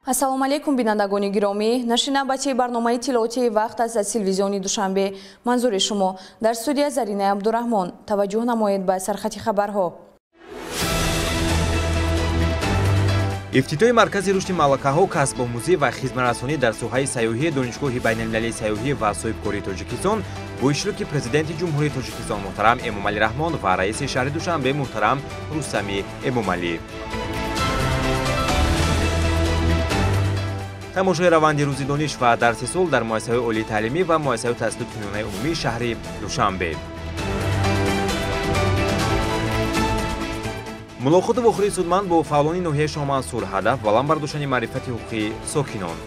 Ассалому алайкум, бинандагони гиромӣ. Нашри навбатии барномаи тиловатии вақт аст аз телевизиони Душанбе. Манзури шумо дар студия Заринаи Абдураҳмон. Таваҷҷӯҳ намоед ба сархати хабарҳо. Ифтитоҳи маркази рушди малакаҳо, касбомӯзӣ ва хизматрасонӣ дар соҳаи сайёҳии Донишгоҳи байналмилалии сайёҳӣ ва соҳибкории Тоҷикистон бо иштироки Президенти Ҷумҳурии Тоҷикистон муҳтарам Эмомалӣ Раҳмон ва раиси шаҳри Душанбе муҳтарам Рустами Эмомалӣ. Тамошои раванди рӯзи дониш ва дарси сулҳ дар муассисаҳои олии таълимӣ ва муассисаҳои таҳсилоти миёнаи умумии шаҳри Душанбе. Мулоқоту вохӯрии судманд бо фаъолони ноҳияи Шоҳмансур. Ҳадаф баланд бардоштани маърифати ҳуқуқии сокинон.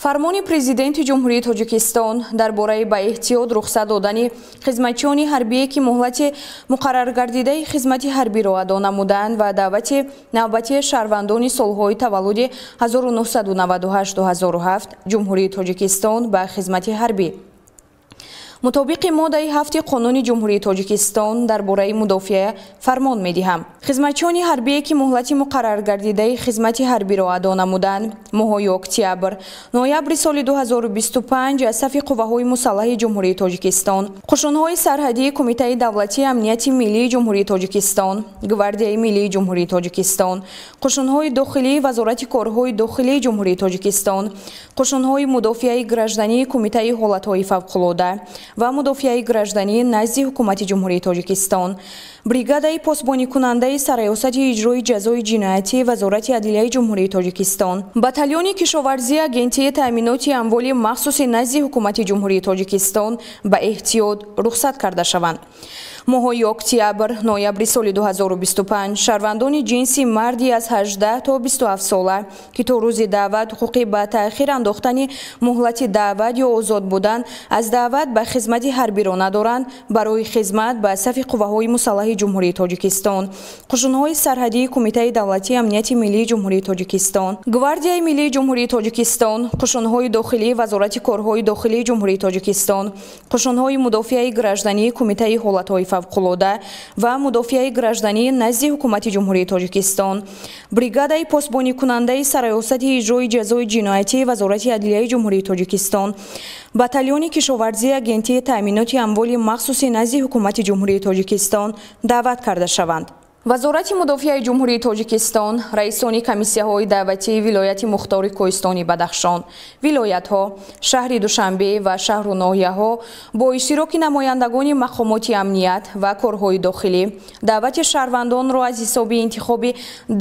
Фармони Президенти Ҷумҳурии Тоҷикистон дар бораи ба эҳтиёт рухсат додани хизматчиёни ҳарбие, ки муҳлати муқарраргардидаи хизмати ҳарбиро адо намуданд ва даъвати навбатии шаҳрвандони солҳои таваллуди 1998-2007 Ҷумҳурии Тоҷикистон ба хизмати ҳарбӣ. Мутобиқи моддаи 7 Қонуни Ҷумҳурии Тоҷикистон дар бораи мудофиа фармон медиҳам. Хизматчиёни ҳарбие, ки муҳлати муқарраргардидаи хизмати ҳарбиро адо намуданд, моҳҳои октябр, ноябри соли 2025 аз сафи қувваҳои мусаллаҳи Ҷумҳурии Тоҷикистон, қушунҳои сарҳадии Кумитаи давлатии амнияти миллии Ҷумҳурии Тоҷикистон, Гвардияи миллии Ҷумҳурии Тоҷикистон, қушунҳои дохилии Вазорати корҳои дохилии Ҷумҳурии Тоҷикистон, қушунҳои мудофиаи граждании Кумитаи ҳолатҳои фавқулода ва мудофиаи граждании назди Ҳукумати Ҷумҳурии Тоҷикистон, бригадаи посбоникунандаи сарраёсати иҷрои ҷазои ҷиноятии Вазорати адлияи Ҷумҳурии Тоҷикистон, батальони кишоварзии Агентии таъминоти амволи махсуси назди Ҳукумати Ҷумҳурии Тоҷикистон ба эҳтиёт рухсат карда шаванд. Моҳҳои октябр, ноябри соли 2025 шаҳрвандони ҷинси марди аз 18 то 27 сола, ки то рӯзи даъват ҳуқуқи ба таъхир андохтани муҳлати даъват ё озод будан аз даъват ба хизмати ҳарбиро надоранд, барои хизмат ба сафи қувваҳои мусаллаҳи Ҷумҳурии Тоҷикистон, қушунҳои сарҳадии Кумитаи давлатии амнияти миллии Ҷумҳурии Тоҷикистон, Гвардияи миллии Ҷумҳурии Тоҷикистон, қушунҳои дохилии Вазорати корҳои дохилии Ҷумҳурии Тоҷикистон, қушунҳои мудофиаи граждании Кумитаи ҳолатҳои фавқулода ва мудофиаи граждании назди Ҳукумати Ҷумҳурии Тоҷикистон, бригадаи посбоникунандаи сарраёсати иҷрои ҷазои ҷиноятии Вазорати адлияи Ҷумҳурии Тоҷикистон, батальони кишоварзии Агентии таъминоти амволи махсуси назди Ҳукумати Ҷумҳурии Тоҷикистон даъват карда шаванд. Вазорати мудофиаи Ҷумҳурии Тоҷикистон, раисони комиссияҳои даъватии вилояти мухтори Кӯҳистони Бадахшон, вилоятҳо, шаҳри Душанбе ва шаҳру ноҳияҳо бо иштироки намояндагони мақомоти амният ва корҳои дохилӣ даъвати шаҳрвандонро аз ҳисоби интихоби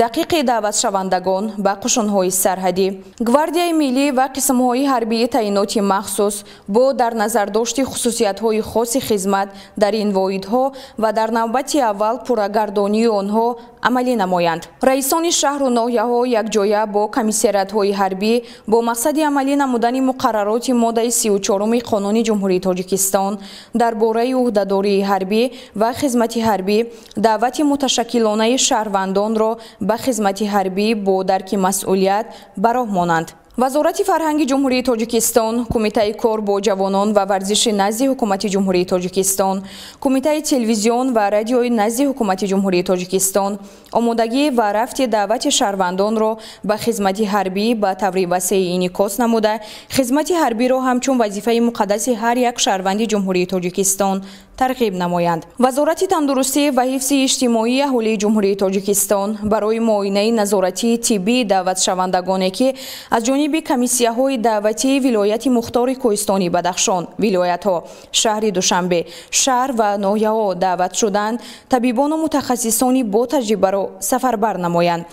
дақиқи даъватшавандагон ба қушунҳои сарҳадӣ, Гвардияи миллӣ ва қисмҳои ҳарбии таъиноти махсус бо дар назардошти хусусиятҳои хоси хизмат дар ин воҳидҳо ва дар навбати аввал пуррагардонии онҳо амалӣ намоянд. Раисони шаҳру ноҳияҳо якҷоя бо комиссариатҳои ҳарбӣ бо мақсади амалӣ намудани муқаррароти моддаи 34 Қонуни Ҷумҳурии Тоҷикистон дар бораи ӯҳдадории ҳарбӣ ва хизмати ҳарбӣ даъвати муташаккилонаи шаҳрвандонро ба хизмати ҳарбӣ бо дарки масъулият ба роҳ монанд. Вазорати фарҳанги Ҷумҳурии Тоҷикистон, Кумитаи кор бо ҷавонон ва варзиши назди Ҳукумати Ҷумҳурии Тоҷикистон, Кумитаи телевизион ва радиои назди Ҳукумати Ҷумҳурии Тоҷикистон омодагӣ ва рафти даъвати шаҳрвандонро ба хизмати ҳарбӣ ба таври васеъ инъикос намуда, хизмати ҳарбиро ҳамчун вазифаи муқаддаси ҳар як шаҳрванди Ҷумҳурии Тоҷикистон тарғиб намоянд. Вазорати тандурустӣ ва ҳифзи иҷтимоии аҳолии Ҷумҳурии Тоҷикистон барои муоинаи назоратии тиббии даъватшавандагоне, ки аз ҷониби комиссияҳои даъватии вилояти мухтори Кӯҳистони Бадахшон, вилоятҳо, шаҳри Душанбе, шаҳр ва ноҳияҳо даъват шуданд, табибону мутахассисони бо таҷрибаро сафарбар намоянд.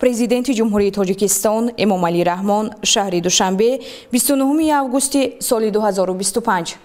Президенти Ҷумҳурии Тоҷикистон Эмомалӣ Раҳмон, шаҳри Душанбе, 29 августи соли 2025.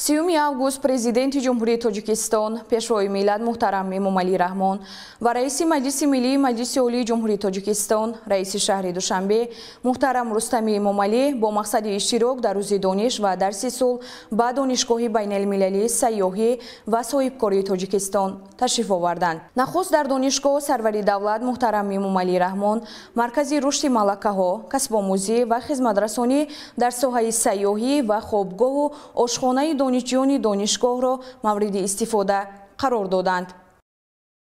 30 август Президенти Ҷумҳурии Тоҷикистон, Пешвои миллат муҳтарам Эмомалӣ Раҳмон ва раиси Маҷлиси Миллии Маҷлиси Олии Ҷумҳурии Тоҷикистон, раиси шаҳри Душанбе муҳтарам Рустами Эмомалӣ бо мақсади иштирок дар рӯзи дониш ва дарси сулҳ ба Донишгоҳи байналмилалии сайёҳӣ ва соҳибкории Тоҷикистон ташриф оварданд. Нахуст дар донишгоҳ сарвари давлат муҳтарам Эмомалӣ Раҳмон маркази рушди малакаҳо, касбомӯзӣ ва хизматрасонӣ дар соҳаи сайёҳӣ ва хобгоҳу ошхонаи донишҷӯёни донишгоҳро мавриди истифода қарор доданд.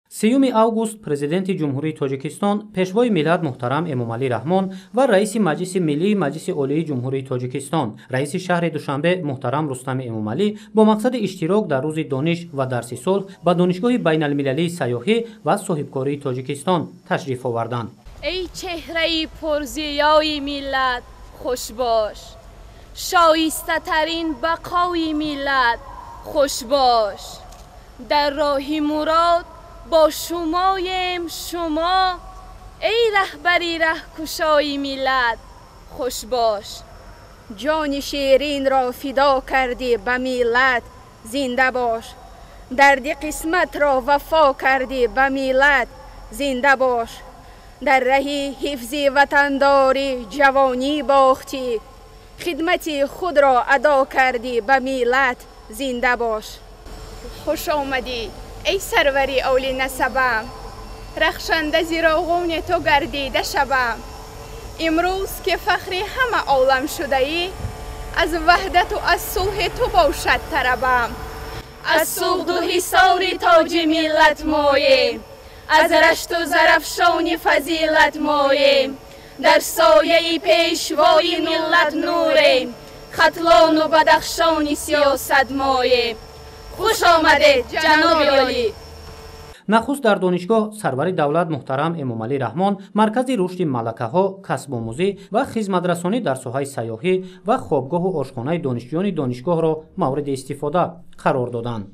3 август Президенти Ҷумҳурии Тоҷикистон, Пешвои миллат муҳтарам Эмомалӣ Раҳмон ва Раиси Маҷлиси Миллии Маҷлиси Олии Ҷумҳурии Тоҷикистон, Раиси шаҳри Душанбе муҳтарам Рустами Эмомалӣ бо мақсади иштирок дар Рӯзи дониш ва дарси сулҳ ба Донишгоҳи байналмилалии сайёҳӣ ва соҳибкории Тоҷикистон ташриф оварданд. Эй чеҳраи пурзиёи миллат, хуш бош, шоистатарин бақои миллат, хуш бош, дар роҳи мурод бо шумоем шумо, эй раҳбари раҳкушои миллат, хуш бош. Ҷони ширинро фидо кардӣ ба миллат, зинда бош. Дарди қисматро вафо кардӣ ба миллат, зинда бош. Дар раҳи ҳифзи ватандорӣ ҷавонӣ бохтӣ, хидмати худро адо кардӣ ба миллат, зинда бош. Хуш омадӣ эй сарвари оли насабам, рахшанда зироғони ту гардида шавам. Имрӯз ки фахри ҳама олам шудаӣ, аз ваҳдату аз сулҳи ту бошад тарабам. Аз суғду ҳисори тоҷи миллат моем, аз рашту зарафшони фазилат моем, дар сояи пешвои миллат нурем, хатлону бадахшони сиёсат моем. Хуш омадед, ҷаноби олӣ! Нахуст дар донишгоҳ сарвари давлат муҳтарам Эмомалӣ Раҳмон маркази рушди малакаҳо, касбомӯзӣ ва хизматрасонӣ дар соҳаи сайёҳӣ ва хобгоҳу ошхонаи донишҷӯёни донишгоҳро мавриди истифода қарор доданд.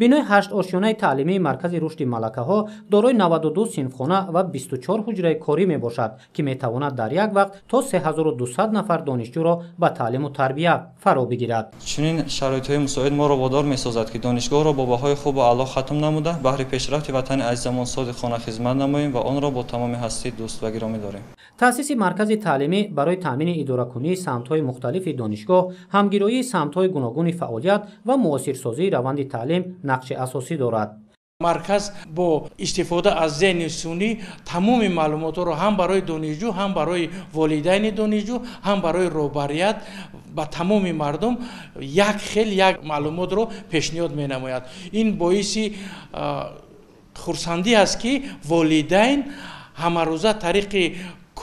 Бинои 8 ошёнаи таълимии Маркази рушди малакаҳо дорои 92 синфхона ва 24 ҳуҷраи корӣ мебошад, ки метавонад дар як вақт то 3200 нафар донишҷӯро ба таълиму тарбия фаро бигирад. Чунин шароитҳои мусоид моро водор месозад, ки донишгоҳро бо баҳои хубу аъло хатм намуда, баҳри пешрафти ватани азизамон содиқона хизмат намоем ва онро бо тамоми ҳастӣ дӯст ва гиромӣ дорем. Таъсиси маркази таълимӣ барои таъмини идоракунии самтҳои мухталифи донишгоҳ, ҳамгироии самтҳои гуногуни фаъолият ва муосирсозии раванди таълим нақши асосӣ дорад. Марказ бо истифода аз зеҳни сунъӣ тамоми маълумотҳоро ҳам барои донишҷӯ, ҳам барои волидайни донишҷӯ, ҳам барои роҳбарият, ба тамоми мардум як хел як маълумотро пешниҳод менамояд. Ин боиси хурсандӣ аст, ки волидайн ҳамарӯза тариқи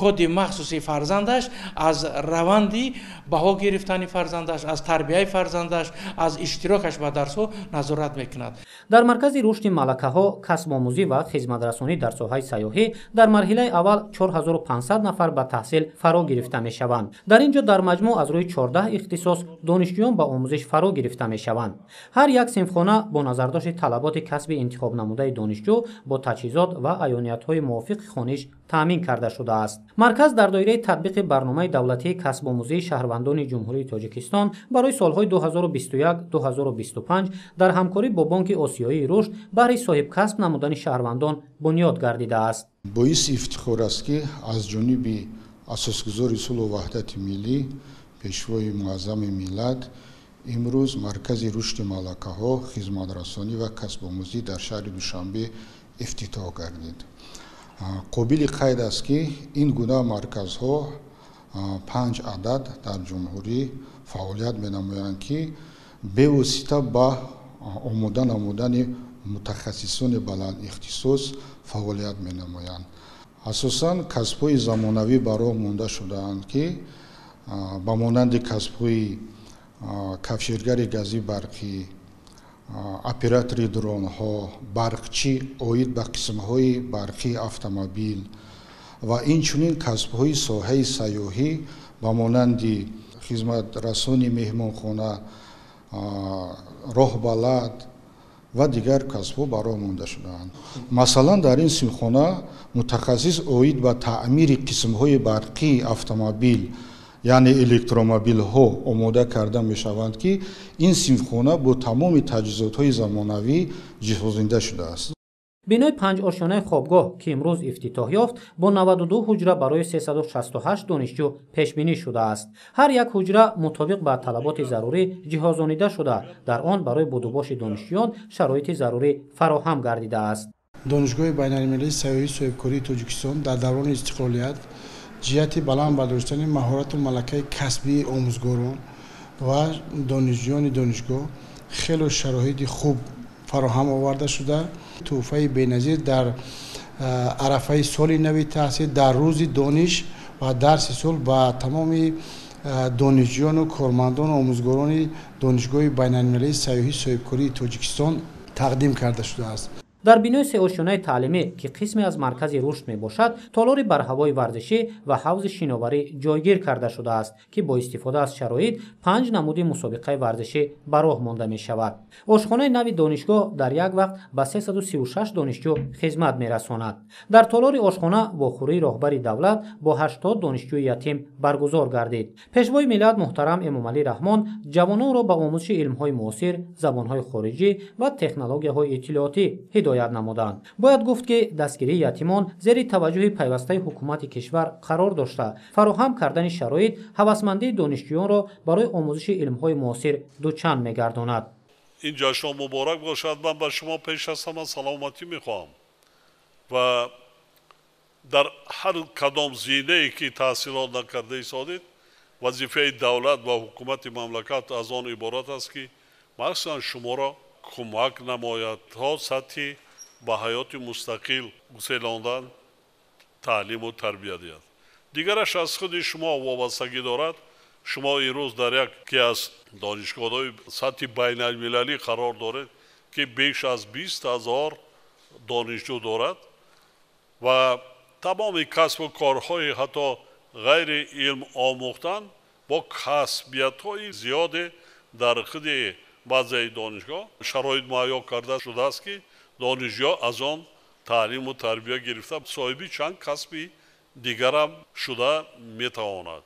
коди махсуси фарзандаш аз раванди баҳо гирифтани фарзандаш, аз тарбияи фарзандаш, аз иштирокаш ба дарсҳо назорат мекунад. Дар Маркази рушди малакаҳо, касбомӯзӣ ва хизматрасонӣ дар соҳаи сайёҳӣ дар марҳилаи аввал 4500 нафар ба таҳсил фаро гирифта мешаванд. Дар ин ҷо дар маҷмӯъ аз рӯи 14 ихтисос донишҷӯён ба омӯзиш фаро гирифта мешаванд. Ҳар як синфхона бо назардошти талаботи касби интихобнамудаи донишҷӯ бо таҷҳизот ва аёниятҳои мувофиқи хониш таъмин карда шудааст. Марказ дар доираи татбиқи барномаи давлатии касбомӯзии шаҳрвандони Ҷумҳурии Тоҷикистон барои солҳои 2021-2025 дар ҳамкорӣ бо Бонки Осиёии рушд баҳри соҳибкасб намудани шаҳрвандон бунёд гардидааст. Боиси ифтихор аст, ки аз ҷониби асосгузори сулҳу ваҳдати миллӣ, Пешвои муаззами миллат, имрӯз Маркази рушди малакаҳо, хизматрасонӣ ва касбомӯзӣ дар шаҳри Душанбе ифтитоҳ гардид. Қобили қайд аст, ки ин гуна марказҳо панҷ адад дар ҷумҳурӣ фаъолият менамоянд, ки бевосита ба омода намудани мутахассисони баландихтисос фаъолият менамоянд. Асосан касбҳои замонавӣ ба роҳ монда шудаанд, ки ба монанди касбҳои кафшергари гази барқӣ, оператори дронҳо, барқчӣ оид ба қисмҳои барқии автомобил ва инчунин касбҳои соҳаи сайёҳӣ ба монанди хизматрасони меҳмонхона, роҳбалад ва дигар касбҳо ба роҳ монда шудаанд. Масалан, дар ин синфхона мутахассис оид ба таъмири қисмҳои барқии автомобил, яъне электромобилҳо, омода карда мешаванд, ки ин синфхона бо тамоми таҷҳизотҳои замонавӣ ҷиҳозонида шудааст. Бинои панҷошёнаи хобгоҳ, ки имрӯз ифтитоҳ ёфт, бо 92 ҳуҷра барои 368 донишҷӯ пешбинӣ шудааст. Ҳар як ҳуҷра мутобиқ ба талаботи зарурӣ ҷиҳозонида шуда, дар он барои будубоши донишҷӯён шароити зарурӣ фароҳам гардидааст. Донишгоҳи байналмилалии сайёҳии соҳибкории Тоҷикистон дар даврони истиқлолият ҷиҳати баланд бардоштани маҳорату малакаи касбии омӯзгорон ва донишҷӯёни донишгоҳ хело шароити хуб фароҳам оварда шуда, тӯҳфаи беназир дар арафаи соли нави таҳсил, дар рӯзи дониш ва дарси сол ба тамоми донишҷӯёну кормандону омӯзгорони Донишгоҳи байналмилалии сайёҳии соҳибкории Тоҷикистон тақдим карда шудааст. Дар бинои сеошёнаи таълимӣ, ки қисме аз Маркази рушд мебошад, толори барҳавои варзишӣ ва ҳавзи шиноварӣ ҷойгир карда шудааст, ки бо истифода аз шароит панҷ намуди мусобиқаи варзишӣ ба роҳ монда мешавад. Ошхонаи нави донишгоҳ дар як вақт ба 336 донишҷӯ хизмат мерасонад. Дар толори ошхона вохӯрии роҳбари давлат бо 80 донишҷӯи ятим баргузор гардид. Пешвои миллат муҳтарам Эмомалӣ Раҳмон ҷавононро ба омӯзиши илмҳои муосир, забонҳои хориҷӣ ва технологияҳои иттилоотӣ ҳидоят намуданд. Бояд гуфт, ки дастгирии ятимон зери таваҷҷӯҳи пайвастаи ҳукумати кишвар қарор дошта, фароҳам кардани шароит ҳавасмандии донишҷӯёнро барои омӯзиши илмҳои муосир дучанд мегардонад. Ин ҷашнҳо муборак бошад. Ман ба шумо пеш аз ҳама саломатӣ мехоҳам ва дар ҳар кадом зинае ки таҳсилот накарда истодед, вазифаи давлат ва ҳукумати мамлакат аз он иборат аст, ки махсусан шуморо кӯмак намояд, то сатҳи ба ҳаёти мустақил гуселондан таълиму тарбия диҳад. Дигараш аз худи шумо вобастагӣ дорад. Шумо имрӯз дар яке аз донишгоҳҳои сатҳи байналмилалӣ қарор доред, ки беш аз 20 000 донишҷӯ дорад ва тамоми касбу корҳои ҳатто ғайри илм омӯхтан бо касбиятҳои зиёде дар худи базаи донишгоҳ шароит муҳайё карда шудааст, ки донишҷӯ аз он таълиму тарбия гирифта соҳиби чанд касби дигарам шуда метавонад.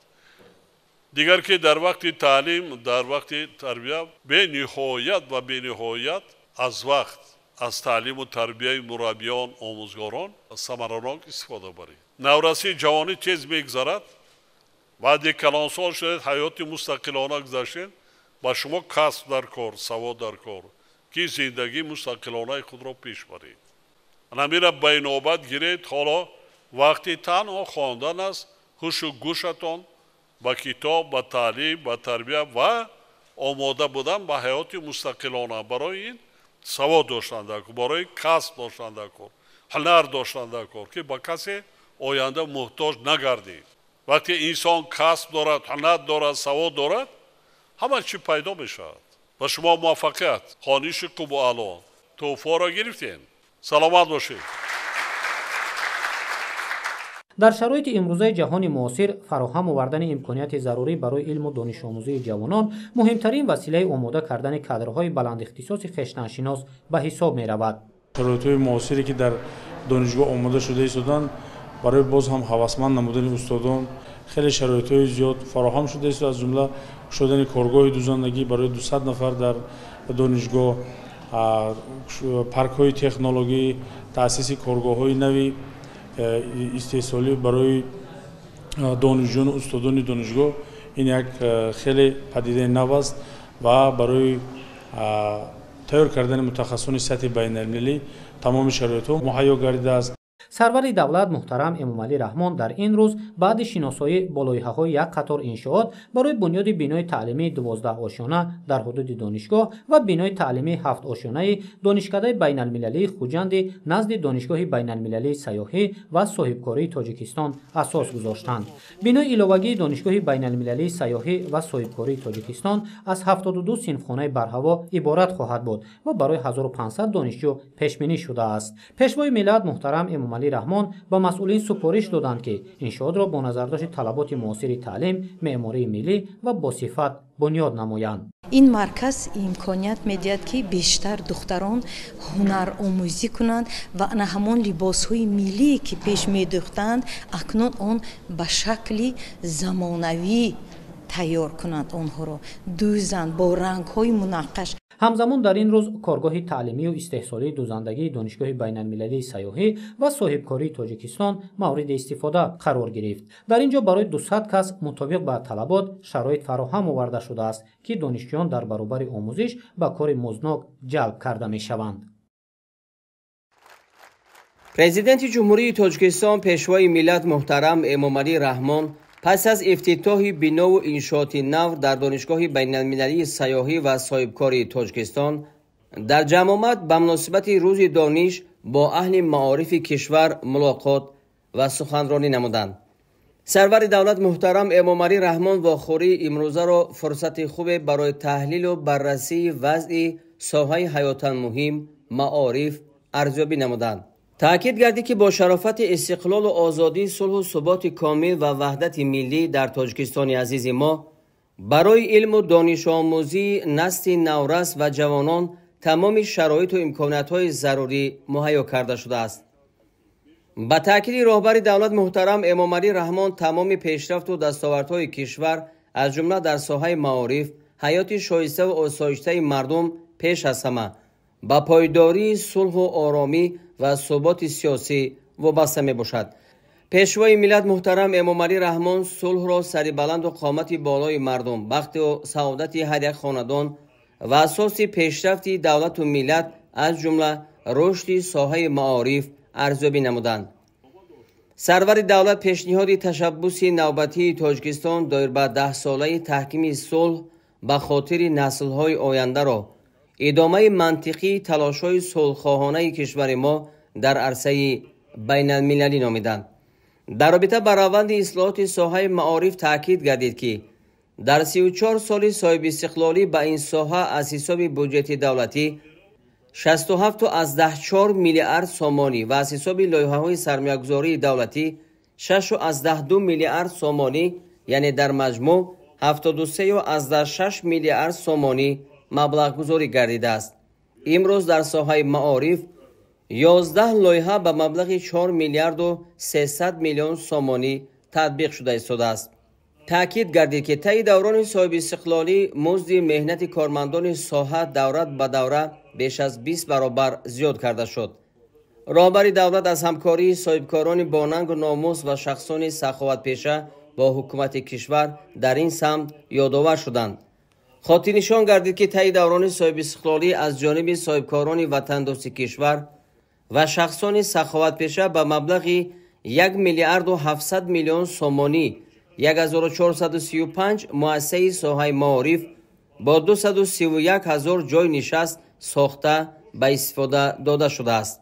Дигар ки дар вақти таълим, дар вақти тарбия бениҳоят ва бениҳоят аз вақт аз таълиму тарбияи мураббиён, омӯзгорон самаранок истифода баред. Наврасии ҷавонӣ тез мегузарад. Баъди калонсол шудед, ҳаёти мустақилона гузаштед, ба шумо касб дар кор, савод дар кор, ки зиндагии мустақилонаи худро пеш баред. Ҳаминро ба инобат гиред. Ҳоло вақти танҳо хондан аст, ҳушу гӯшатон ба китоб, ба таълим, ба тарбия ва омода будан ба ҳаёти мустақилона. Барои ин савод доштан дар кор, барои касб доштан дар кор, ҳунар доштан дар кор, ки ба касе оянда муҳтоҷ нагардед. Вақте инсон касб дорад, ҳунар дорад, савод дорад, ҳама чӣ пайдо мешавад. Ба шумо муваффақият, хониши хубу аъло. Тӯҳфаро гирифтем. Саломат бошед. Дар шароити имрӯзаи ҷаҳони муосир фароҳам овардани имконияти зарурӣ барои илму донишомӯзии ҷавонон муҳимтарин василаи омода кардани кадрҳои баландихтисоси хештаншинос ба ҳисоб меравад. Шароитҳои муосире ки дар донишгоҳ омода шуда истоданд барои боз ҳам ҳавасманд намудани устодон хеле шароитҳои зиёд фароҳам шуда истода, аз ҷумла шудани коргоҳи дузандагӣ барои 200 нафар дар донишгоҳ, паркҳои технологӣ, таъсиси коргоҳҳои нави истеҳсолӣ барои донишҷӯёну устодони донишгоҳ. Ин як хеле падидаи нав аст ва барои тайёр кардани мутахассисони сатҳи байналмилалӣ тамоми шароитҳо муҳайё гардидааст. Сарвари давлат муҳтарам Эмомалӣ Раҳмон дар ин рӯз баъди шиносоӣ бо лоиҳаҳои як қатор иншоот барои бунёди бинои таълимии 12 ошёна дар ҳудуди донишгоҳ ва бинои таълимии 7 ошёнаи Донишкадаи байналмилалии Хуҷанди назди Донишгоҳи байналмилалии сайёҳӣ ва соҳибкории Тоҷикистон асос гузоштанд. Бинои иловагии Донишгоҳи байналмилалии сайёҳӣ ва соҳибкории Тоҷикистон аз 72 синфхонаи барҳаво иборат хоҳад буд ва барои 1500 донишҷӯ пешбинӣ шудааст. Пешвои миллат муҳтарам Эмомалӣ Раҳмон ба масъулин супориш доданд, ки иншоотро бо назардошти талаботи муосири таълим, меъмории миллӣ ва босифат бунёд намоянд. Ин марказ имконият медиҳад, ки бештар духтарон ҳунаромӯзӣ кунанд ва ана ҳамон либосҳои миллие, ки пеш медӯхтанд, акнун он ба шакли замонавӣ тайёр кунанд, онҳоро дӯзанд бо рангҳои мунаққаш. Ҳамзамон дар ин рӯз коргоҳи таълимию истеҳсолии дузандагии Донишгоҳи байналмилалии сайёҳӣ ва соҳибкории Тоҷикистон мавриди истифода қарор гирифт. Дар ин ҷо барои 200 кас мутобиқ ба талабот шароит фароҳам оварда шудааст, ки донишҷӯён дар баробари омӯзиш ба кори музднок ҷалб карда мешаванд. Президенти Ҷумҳурии Тоҷикистон, Пешвои миллат муҳтарам Эмомалӣ Раҳмон пас аз ифтитоҳи бинову иншооти нав дар Донишгоҳи байналмилалии сайёҳӣ ва соҳибкории Тоҷикистон дар ҷамъомад ба муносибати Рӯзи дониш бо аҳли маорифи кишвар мулоқот ва суханронӣ намуданд. Сарвари давлат муҳтарам Эмомалӣ Раҳмон вохӯрии имрӯзаро фурсати хубе барои таҳлилу баррасии вазъи соҳаи ҳаётан муҳим маориф арзёбӣ намуданд. Таъкид гардид, ки бо шарофати истиқлолу озодӣ, сулҳу суботи комил ва ваҳдати миллӣ дар Тоҷикистони азизи мо барои илму донишомӯзии насли наврас ва ҷавонон тамоми шароиту имкониятҳои зарурӣ муҳайё карда шудааст. Ба таъкиди роҳбари давлат муҳтарам Эмомалӣ Раҳмон тамоми пешрафту дастовардҳои кишвар аз ҷумла дар соҳаи маориф, ҳаёти шоиставу осоиштаи мардум пеш аз ҳама ба пойдории сулҳу оромӣ ва суботи сиёсӣ вобаста мебошад. Пешвои миллат муҳтарам Эмомалӣ Раҳмон сулҳро сарибаланду қомати болои мардум, бахту саодати ҳар як хонадон ва асоси пешрафти давлату миллат аз ҷумла рушди соҳаи маориф арзёбӣ намуданд. Сарвари давлат пешниҳоди ташаббуси навбатии Тоҷикистон доир ба 10-солаи таҳкими сулҳ ба хотири наслҳои ояндаро идомаи мантиқии талошҳои сулҳхоҳонаи кишвари мо дар арсаи байналмилалӣ номиданд. Дар робита ба раванди ислоҳоти соҳаи маориф таъкид гардид, ки дар 34 соли соҳибистиқлолӣ ба ин соҳа аз ҳисоби буҷети давлатӣ 67,4 миллиард сомонӣ ва аз ҳисоби лоиҳаҳои сармоягузории давлатӣ 6,2 миллиард сомонӣ, яъне дар маҷмӯъ 73,6 миллиард сомонӣ маблағгузорӣ гардидааст. Имрӯз дар соҳаи маориф 11 лоиҳа ба маблағи 4 миллиарду 300 миллион сомонӣ татбиқ шуда истодааст. Таъкид гардид, ки таи даврони соҳибистиқлолӣ музди меҳнати кормандони соҳа давра ба давра беш аз 20 баробар зиёд карда шуд. Роҳбари давлат аз ҳамкории соҳибкорони бонангу номус ва шахсони саховатпеша бо ҳукумати кишвар дар ин самт ёдовар шуданд. Хотирнишон гардид, ки таи даврони соҳибистиқлолӣ аз ҷониби соҳибкорони ватандӯсти кишвар ва шахсони саховатпеша ба маблағи 1 миллиарду 700 миллион сомонӣ 1435 муассисаи соҳаи маориф бо 231 ҳазор ҷой нишаст сохта ба истифода дода шудааст.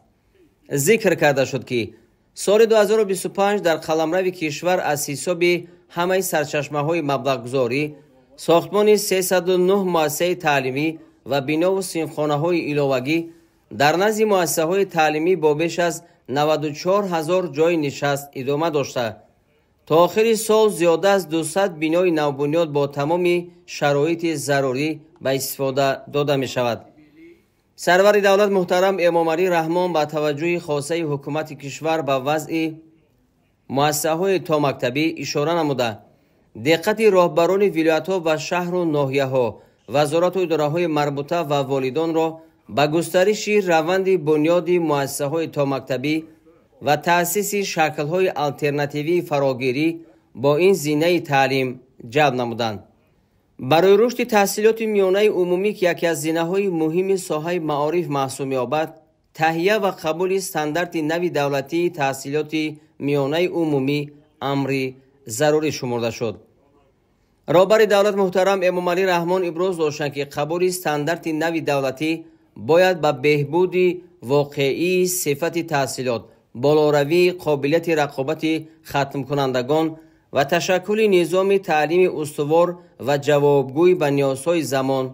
Зикр карда шуд, ки соли 2025 дар қаламрави кишвар аз ҳисоби ҳамаи сарчашмаҳои маблағгузорӣ сохтмони 309 муассисаи таълимӣ ва бинову синфхонаҳои иловагӣ дар назди муассисаҳои таълимӣ бо беш аз 94 ҳазор ҷойи нишаст идома дошта, то охири сол зиёда аз 200 бинои навбунёд бо тамоми шароити зарурӣ ба истифода дода мешавад. Сарвари давлат муҳтарам Эмомалӣ Раҳмон ба таваҷҷӯҳи хосаи ҳукумати кишвар ба вазъи муассисаҳои томактабӣ ишора намуда, диққати роҳбарони вилоятҳо ва шаҳру ноҳияҳо, вазорату идораҳои марбута ва волидонро ба густариши раванди бунёди муассисаҳои томактабӣ ва таъсиси шаклҳои алтернативии фарогирӣ бо ин зинаи таълим ҷалб намуданд. Барои рушди таҳсилоти миёнаи умумӣ, ки яке аз зинаҳои муҳими соҳаи маориф маҳсуб меёбад, таҳия ва қабули стандарти нави давлатии таҳсилоти миёнаи умумӣ амри зарурӣ шумурда шуд. Роҳбари давлат муҳтарам Эмомалӣ Раҳмон иброз доштанд, ки қабули стандарти нави давлатӣ бояд ба беҳбуди воқеии сифати таҳсилот, болоравии қобилияти рақобати хатмкунандагон ва ташаккули низоми таълими устувор ва ҷавобгӯй ба ниёзҳои замон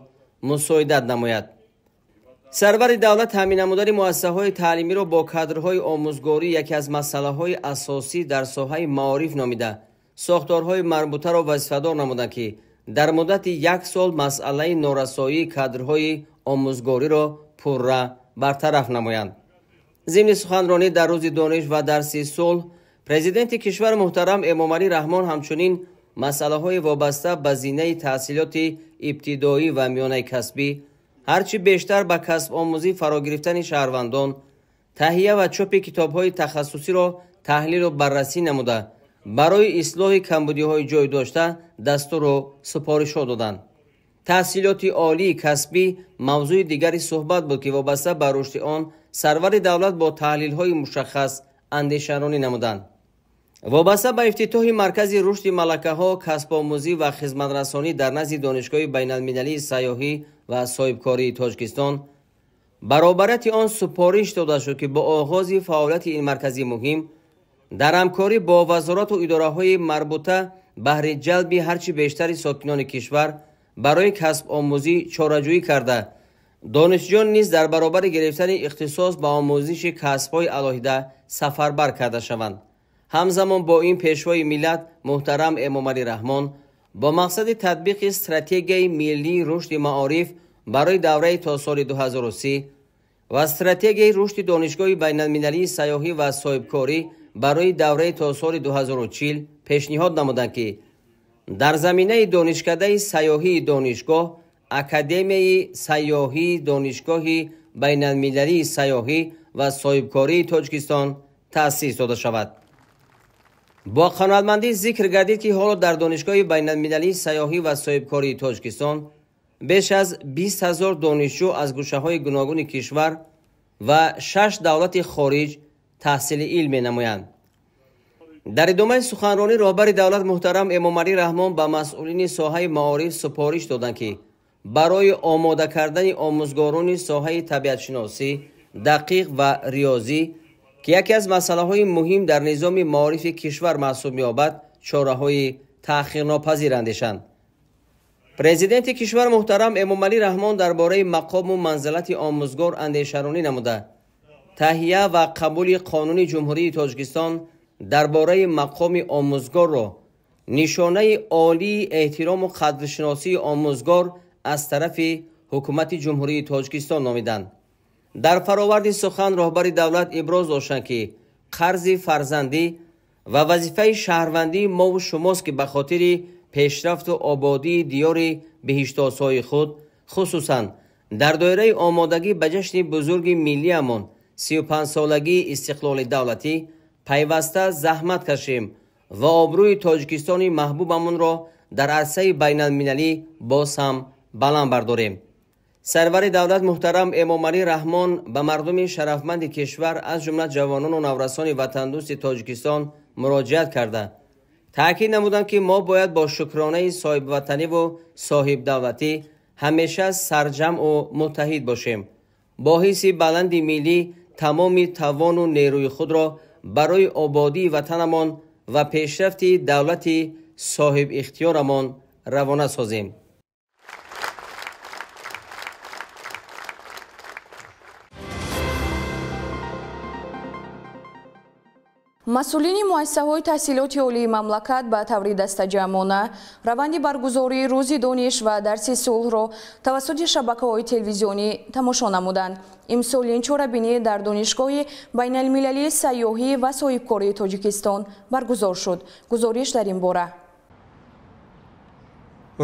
мусоидат намояд. Сарвари давлат таъмин намудани муассисаҳои таълимиро бо кадрҳои омӯзгорӣ яке аз масъалаҳои асосӣ дар соҳаи маориф номида, сохторҳои марбутаро вазифадор намуданд, ки дар муддати як сол масъалаи норасоии кадрҳои омӯзгориро пурра бартараф намоянд. Зимни суханронӣ дар рӯзи дониш ва дарси сулҳ, президенти кишвар муҳтарам Эмомалӣ Раҳмон ҳамчунин масъалаҳои вобаста ба зинаи таҳсилоти ибтидоӣ ва миёнаи касбӣ, ҳарчи бештар ба касбомӯзӣ фаро гирифтани шаҳрвандон, таҳия ва чопи китобҳои тахассусиро таҳлилу баррасӣ намуда, барои ислоҳи камбудиҳои ҷой дошта дастуру супоришҳо доданд. Таҳсилоти олии касбӣ мавзӯи дигари суҳбат буд, ки вобаста ба рушди он сарвари давлат бо таҳлилҳои мушаххас андешаронӣ намуданд. Вобаста ба ифтитоҳи маркази рушди малакаҳо, касбомӯзӣ ва хизматрасонӣ дар назди Донишгоҳи байналмилалии сайёҳӣ ва соҳибкории Тоҷикистон, баробарияти он супориш дода шуд, ки бо оғози фаъолияти ин маркази муҳим дар ҳамкорӣ бо вазорату идораҳои марбута баҳри ҷалби ҳарчи бештари сокинони кишвар барои касбомӯзӣ чораҷӯӣ карда, донишҷӯён низ дар баробари гирифтани ихтисос ба омӯзиши касбҳои алоҳида сафарбар карда шаванд. Ҳамзамон бо ин пешвои миллат муҳтарам Эмомалӣ Раҳмон бо мақсади татбиқи стратегияи миллии рушди маориф барои давраи то соли 2030 ва стратегияи рушди Донишгоҳи байналмилалии сайёҳӣ ва соҳибкорӣ барои давраи то соли 2040 пешниҳод намуданд, ки дар заминаи донишкадаи сайёҳии донишгоҳ, Академияи сайёҳии Донишгоҳи байналмилалии сайёҳӣ ва соҳибкории Тоҷикистон таъсис дода шавад. Бо қаноатмандӣ зикр гардид, ки ҳоло дар Донишгоҳи байналмилалии сайёҳӣ ва соҳибкории Тоҷикистон беш аз 20 ҳазор донишҷӯ аз гӯшаҳои гуногуни кишвар ва 6 давлати хориҷ таҳсили илм менамоянд. Дар идомаи суханронӣ роҳбари давлат муҳтарам Эмомалӣ Раҳмон ба масъулини соҳаи маориф супориш доданд, ки барои омода кардани омӯзгорони соҳаи табиатшиносӣ, дақиқ ва риёзӣ, ки яке аз масъалаҳои муҳим дар низоми маорифи кишвар маҳсуб меёбад, чораҳои таъхирнопазир андешанд. Президенти кишвар муҳтарам Эмомалӣ Раҳмон дар бораи мақому манзилати омӯзгор андешаронӣ намуда, таҳия ва қабули қонуни Ҷумҳурии Тоҷикистон дар бораи мақоми омӯзгорро нишонаи олии эҳтирому қадршиносии омӯзгор аз тарафи Ҳукумати Ҷумҳурии Тоҷикистон номиданд. Дар фароварди сухан роҳбари давлат иброз доштанд, ки қарзи фарзандӣ ва вазифаи шаҳрвандии мову шумост, ки ба хотири пешрафту ободии диёри биҳиштосои худ, хусусан дар доираи омодагӣ ба ҷашни бузурги миллиамон 35-солагии истиқлоли давлатӣ пайваста заҳмат кашем ва обрӯи Тоҷикистони маҳбубамонро дар арсаи байналмилалӣ боз ҳам баланд бардорем. Сарвари давлат муҳтарам Эмомалӣ Раҳмон ба мардуми шарафманди кишвар, аз ҷумла ҷавонону наврасони ватандӯсти Тоҷикистон муроҷиат карда, таъкид намуданд, ки мо бояд бо шукронаи соҳибватаниву соҳибдавлатӣ ҳамеша сарҷамъу муттаҳид бошем, бо ҳисси баланди миллӣ тамоми тавону нерӯи худро барои ободии ватанамон ва пешрафти давлати соҳибихтиёрамон равона созем. Масъулини муассисаҳои таҳсилоти олии мамлакат ба таври дастаҷамъона раванди баргузории рӯзи дониш ва дарси сулҳро тавассути шабакаҳои телевизионӣ тамошо намуданд. Имсол ин чорабинӣ дар Донишгоҳи байналмилалии сайёҳӣ ва соҳибкории Тоҷикистон баргузор шуд. Гузориш дар ин бора.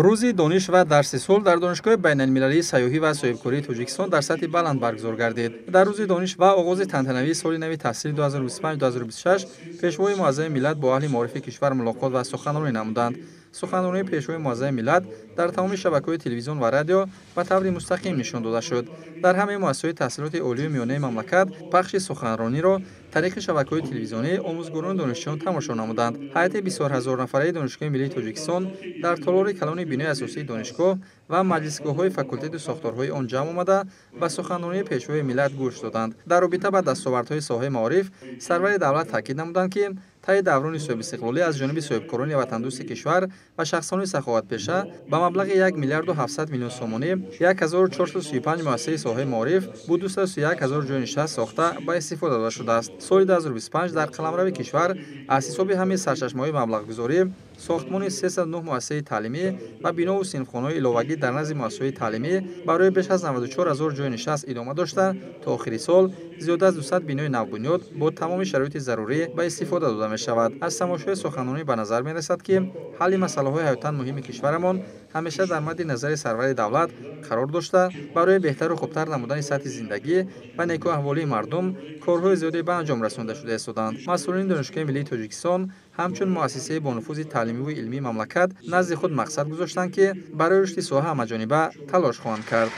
Рӯзи дониш ва дарси сулҳ дар Донишгоҳи байналмилалии сайёҳӣ ва соҳибкории Тоҷикистон дар сатҳи баланд баргузор гардид. Дар рӯзи дониш ва оғози тантанавии соли нави таҳсили 2025-2026 пешвои муаззами миллат бо аҳли маорифи кишвар мулоқот ва суханронӣ намуданд. Суханронии пешвои муаззами миллат дар тамоми шабакаҳои телевизион ва радио ба таври мустақим нишон дода шуд. Дар ҳамаи муассисаҳои таҳсилоти олию миёнаи мамлакат пахши суханрониро тариқи шабакаҳои телевизионӣ омӯзгорону донишҷӯён тамошо намуданд. Ҳайати бисёрҳазорнафараи Донишгоҳи миллии Тоҷикистон дар толори калони бинои асосии донишгоҳ ва маҷлисгоҳҳои факултету сохторҳои он ҷамъ омада ба суханронии пешвои миллат гӯш доданд. Дар робита ба дастовардҳои соҳаи маориф сарвари давлат таъкид намуданд, ки таи даврони соҳибистиқлолӣ аз ҷониби соҳибкорони ватандӯсти кишвар ва шахсони саховатпеша ба маблағи 1 миллиарду 700 миллион сомонӣ 1435 муассисаи соҳаи маориф бо 231 ҳазор ҷойи нишаст сохта ба истифода дода шудааст. Соли 2025 дар қаламрави кишвар аз ҳисоби ҳамаи сарчашмаҳои маблағгузорӣ сохтмони 309 муассисаи таълимӣ ва бинову синфхонаҳои иловагӣ дар назди муассисаҳои таълимӣ барои беш аз 94 ҳазор ҷойи нишаст идома дошта, то охири сол зиёда аз 200 бинои навбунёд бо тамоми шароити зарурӣ ба истифода дода мешавад. Аз тамошои суханронӣ ба назар мерасад, ки ҳалли масъалаҳои ҳаётан муҳими кишварамон ҳамеша дар мадди назари сарвари давлат қарор дошта, барои беҳтару хубтар намудани сатҳи зиндагӣ ва некӯаҳволии мардум корҳои зиёде ба анҷом расонда шуда истоданд. Масъулини Донишгоҳи миллии Тоҷикистон ҳамчун муассисаи бонуфузи таълимиву илмии мамлакат назди худ мақсад гузоштанд, ки барои рушди соҳа ҳамаҷониба талош хоҳанд кард.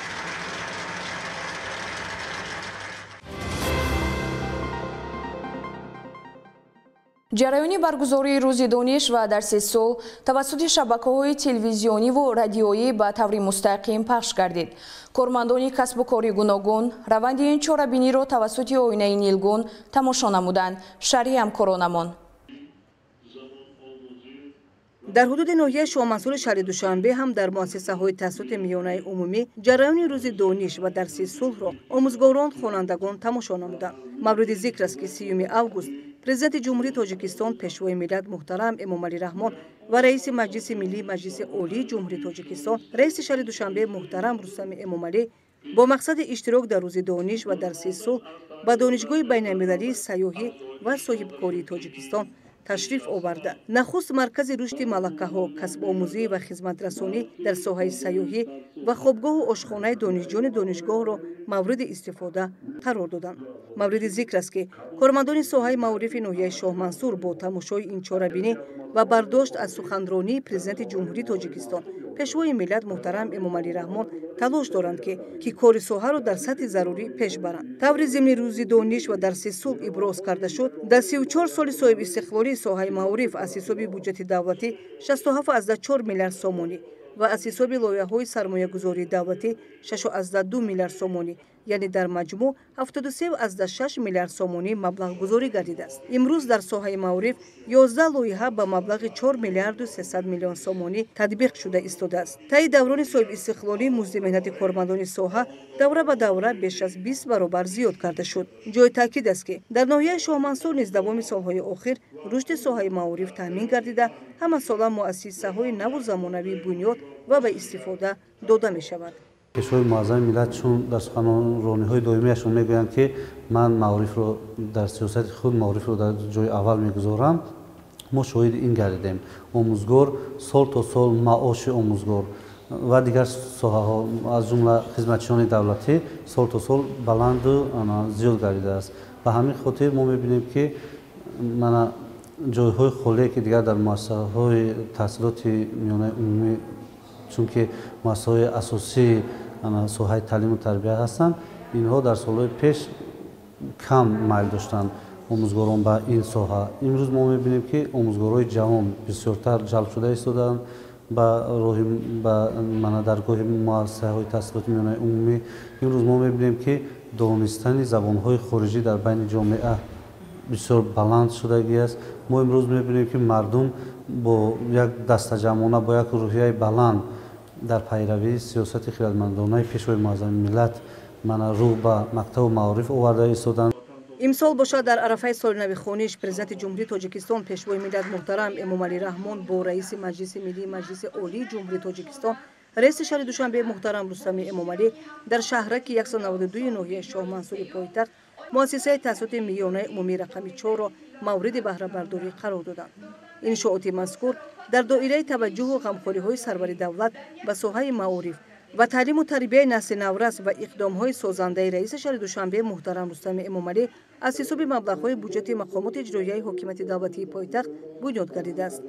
Ҷараёни баргузории рӯзи дониш ва дарси сулҳ тавассути шабакаҳои телевизиониву радиоӣ ба таври мустақим пахш гардид. Кормандони касбу кори гуногун раванди ин чорабиниро тавассути оинаи нилгун тамошо намуданд. Шарҳи ҳамкоронамон. Дар ҳудуди ноҳияи Шоҳмансури шаҳри Душанбе ҳам дар муассисаҳои таҳсилоти миёнаи умумӣ ҷараёни рӯзи дониш ва дарси сулҳро омӯзгорон, хонандагон тамошо намуданд. Мавриди зикр аст, ки 30 август Президенти Ҷумҳурии Тоҷикистон, Пешвои миллат муҳтарам Эмомалӣ Раҳмон ва Раиси Маҷлиси Миллии Маҷлиси Олии Ҷумҳурии Тоҷикистон, Раиси шаҳри Душанбе муҳтарам Рустами Эмомалӣ бо мақсади иштирок дар рӯзи дониш ва дарси сулҳ ба Донишгоҳи байналмилалии сайёҳӣ ва соҳибкории Тоҷикистон ташриф оварда, нахуст маркази рушди малакаҳо, касбомӯзӣ ва хизматрасонӣ дар соҳаи сайёҳӣ ва хобгоҳу ошхонаи донишҷӯёни донишгоҳро мавриди истифода қарор доданд. Мавриди зикр аст, ки кормандони соҳаи маорифи ноҳияи Шоҳмансур бо тамошои ин чорабинӣ ва бардошт аз суханронии Президенти Ҷумҳурии Тоҷикистон, Пешвои миллат муҳтарам Эмомалӣ Раҳмон талош доранд, ки кори соҳаро дар сатҳи зарурӣ пеш баранд. Таври зимни рӯзи дониш ва дарси сулҳ иброз карда шуд, дар 34 соли соҳибистиқлолии соҳаи маориф аз ҳисоби буҷети давлатӣ 67,4 миллиард сомонӣ ва аз ҳисоби лоиҳаҳои сармоягузории давлатӣ 6,2 миллиард сомонӣ, яъне дар маҷмӯъ 73,6 миллиард сомонӣ маблағгузорӣ гардидааст. Имрӯз дар соҳаи маориф 11 лоиҳа ба маблағи 4 миллиарду 300 миллион сомонӣ татбиқ шуда истодааст. Таи даврони соҳибистиқлолӣ музди меҳнати кормандони соҳа давра ба давра беш аз 20 баробар зиёд карда шуд. Ҷои таъкид аст, ки дар ноҳияи Шоҳмансур низ давоми солҳои охир рушди соҳаи маориф таъмин гардида, ҳамасола муассисаҳои наву замонавӣ бунёд ва ба истифода дода мешавад. Пешвои муаззами миллат чун дар суханрониҳои доимияшон мегӯянд, ки ман маорифро дар сиёсати худ маорифро дар ҷои аввал мегузорам, мо шоҳиди ин гардидем. Омӯзгор сол то сол маоши омӯзгор ва дигар соҳаҳо, аз ҷумла хизматчиёни давлатӣ, сол то сол баланду зиёд гардидааст. Ба ҳамин хотир мо мебинем, ки мана ҷойҳои холие, ки дигар дар муассисаҳои таҳсилоти миёнаи умумӣ, чунки муассисаҳои асосии соҳаи таълиму тарбия ҳастанд, инҳо дар солҳои пеш кам майл доштанд омӯзгорон ба ин соҳа. Имрӯз мо мебинем, ки омӯзгорони ҷавон бисёртар ҷалб шуда истодаанд ба роҳи ба мана даргоҳи муассисаҳои таҳсилоти миёнаи умумӣ. Имрӯз мо мебинем, ки донистани забонҳои хориҷӣ дар байни ҷомеа бисёр баланд шудагӣ аст. Мо имрӯз мебинем, ки мардум бо як дастаҷамъона, бо як рӯҳияи баланд дар пайравии сиёсати хирадмандонаи Пешвои муаззами миллат мана рӯ ба мактабу маориф оварда истоданд. Имсол бошад, дар арафаи соли нави хониш, Президенти Ҷумҳурии Тоҷикистон, Пешвои миллат муҳтарам Эмомалӣ Раҳмон бо раиси Маҷлиси Миллии Маҷлиси Олии Ҷумҳурии Тоҷикистон, раиси шаҳри Душанбе муҳтарам Рустами Эмомалӣ дар шаҳраки 192 ноҳияи Шоҳмансури пойтахт муассисаи таҳсилоти миёнаи умумии рақами 4-ро мавриди баҳрабардорӣ қарор доданд. Иншооти мазкур дар доираи таваҷҷӯҳу ғамхориҳои сарвари давлат ба соҳаи маориф ва таълиму тарбияи насли наврас ва иқдомҳои созандаи раиси шаҳри Душанбе муҳтарам Рустами Эмомалӣ аз ҳисоби маблағҳои буҷети мақомоти иҷроияи ҳокимияти давлатии пойтахт бунёд гардидааст.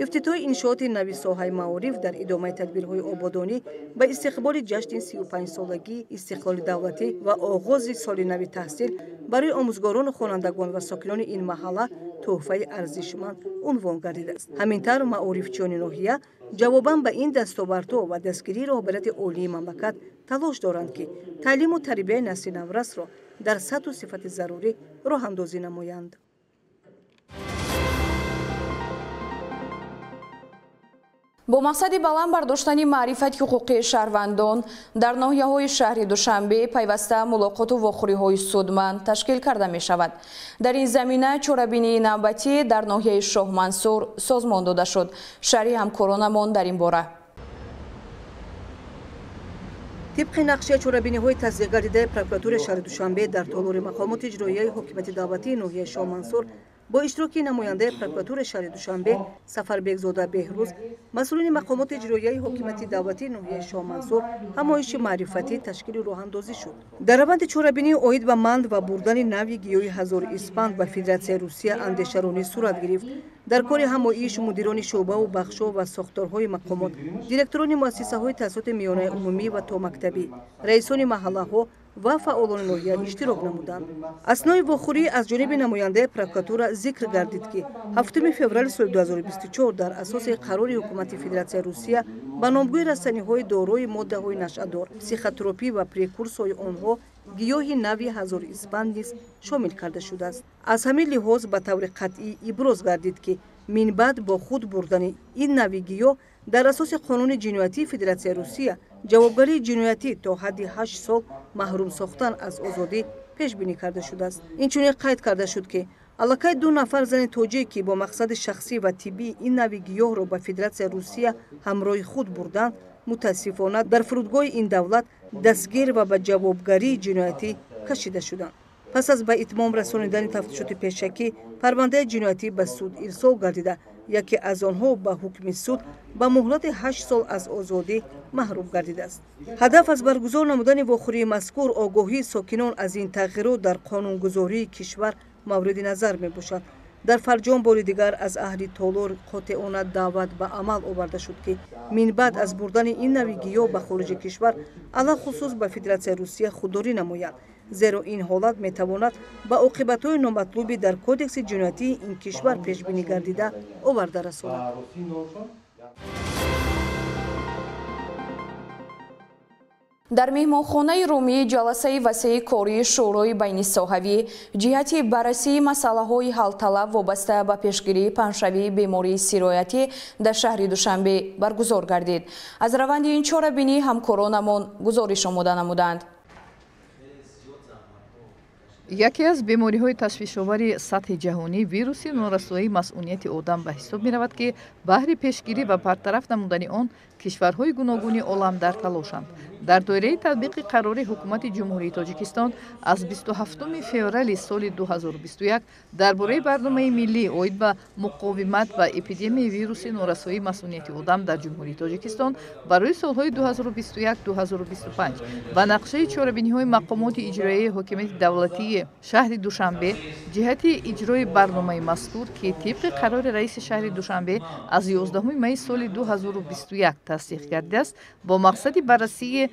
Ифтитоҳи иншооти нави соҳаи маориф дар идомаи тадбирҳои ободонӣ ба истиқболи ҷашни 35-солагии истиқлоли давлатӣ ва оғози соли нави таҳсил барои омӯзгорону хонандагон ва сокинони ин маҳалла тӯҳфаи арзишманд унвон гардидааст. Ҳамин тавр, маорифчиёни ноҳия ҷавобан ба ин дастовардҳо ва дастгирии роҳбарияти олии мамлакат талош доранд, ки таълиму тарбияи насли наврасро дар сатҳу сифати зарурӣ роҳандозӣ намоянд. Бо мақсади баланд бардоштани маърифати ҳуқуқии шаҳрвандон дар ноҳияҳои шаҳри Душанбе пайваста мулоқоту вохӯриҳои судманд ташкил карда мешавад. Дар ин замина чорабинии навбатӣ дар ноҳияи Шоҳмансур созмон дода шуд. Шарҳи ҳамкоронамон дар ин бора. Тибқи нақшаи чорабиниҳои тасдиқгардидаи прокуратураи шаҳри Душанбе дар толори мақомоти иҷроияи ҳокимияти давлатии ноҳияи Шоҳмансур бо иштироки намояндаи прокуратураи шаҳри Душанбе Сафарбекзода Беҳрӯз, масъулини мақомоти иҷроияи ҳокимияти давлатии ноҳияи Шоҳмансур ҳамоиши маърифатӣ ташкили роҳандозӣ шуд. Дар раванди чорабинӣ оид ба манд ва бурдани нави гиёҳи ҳазор испанд ба Федератсияи Русия андешаронӣ сурат гирифт. Дар кори ҳамоиш мудирони шӯъбаву бахшҳо ва сохторҳои мақомот, директорони муассисаҳои таҳсилоти миёнаи умумӣ ва томактабӣ, раисони маҳаллаҳо ва фаъолони ноҳия иштирок намуданд. Аснои вохӯрӣ аз ҷониби намояндаи прокуратура зикр гардид, ки 7 феврали соли 2024 дар асоси қарори ҳукумати Федератсияи Русия ба номгӯи растаниҳои дорои моддаҳои нашъадор, психотропӣ ва прекурсорҳои онҳо гиёҳи нави ҳазор испанд низ шомил карда шудааст. Аз ҳамин лиҳоз ба таври қатъӣ иброз гардид, ки минбаъд бо худ бурдани ин нави гиёҳ дар асоси қонуни ҷиноятии Федератсияи Русия ҷавобгарии ҷиноятӣ то ҳадди 8 сол маҳрум сохтан аз озодӣ пешбинӣ карда шудааст. Инчунин қайд карда шуд, ки аллакай 2 нафар зани тоҷик, ки бо мақсади шахсӣ ва тиббӣ ин нави гиёҳро ба Федератсияи Русия ҳамроҳи худ бурданд, мутаассифона дар фурудгоҳи ин давлат дастгир ва ба ҷавобгарии ҷиноятӣ кашида шуданд. Пас аз ба итмом расонидани тафтишоти пешакӣ парвандаи ҷиноятӣ ба суд ирсол гардида, яке аз онҳо ба ҳукми суд ба муҳлати 8 сол аз озодӣ маҳрум гардидааст. Ҳадаф аз баргузор намудани вохӯрии мазкур огоҳии сокинон аз ин тағйирот дар қонунгузории кишвар мавриди назар мебошад. Дар фарҷом бори дигар аз аҳли толор қотеона даъват ба амал оварда шуд, ки минбаъд аз бурдани ин нави гиёҳ ба хориҷи кишвар, алалхусус ба Федератсияи Русия, худдорӣ намояд, зеро ин ҳолат метавонад ба оқибатҳои номатлуби дар кодекси ҷиноятии ин кишвар пешбинӣ гардида оварда расонад. Дар меҳмонхонаи Румӣ ҷаласаи васеи кории Шӯрои байнисоҳавӣ ҷиҳати баррасии масъалаҳои ҳалталаб вобаста ба пешгирии паҳншавии бемории сироятӣ дар шаҳри Душанбе баргузор гардид. Аз раванди ин чорабинӣ ҳамкоронамон гузориш омода намуданд. Яке аз бемориҳои ташвишовари сатҳи ҷаҳонӣ вируси норасоии масъунияти одам ба ҳисоб меравад, ки баҳри пешгирӣ ва бартараф намудани он кишварҳои гуногуни олам дар талошанд. Дар доираи татбиқи қарори Ҳукумати Ҷумҳурии Тоҷикистон аз 27 феврали соли 2021 дар бораи барномаи миллӣ оид ба муқовимат ба эпидемияи вируси норасоии масъунияти одам дар Ҷумҳурии Тоҷикистон барои солҳои 2021-2025 ва нақшаи чорабиниҳои мақомоти иҷроияи ҳокимияти давлатии шаҳри Душанбе ҷиҳати иҷрои барномаи мазкур, ки тибқи қарори раиси шаҳри Душанбе аз 11 майи соли 2021 тасдиқ гардидааст, бо мақсади баррасии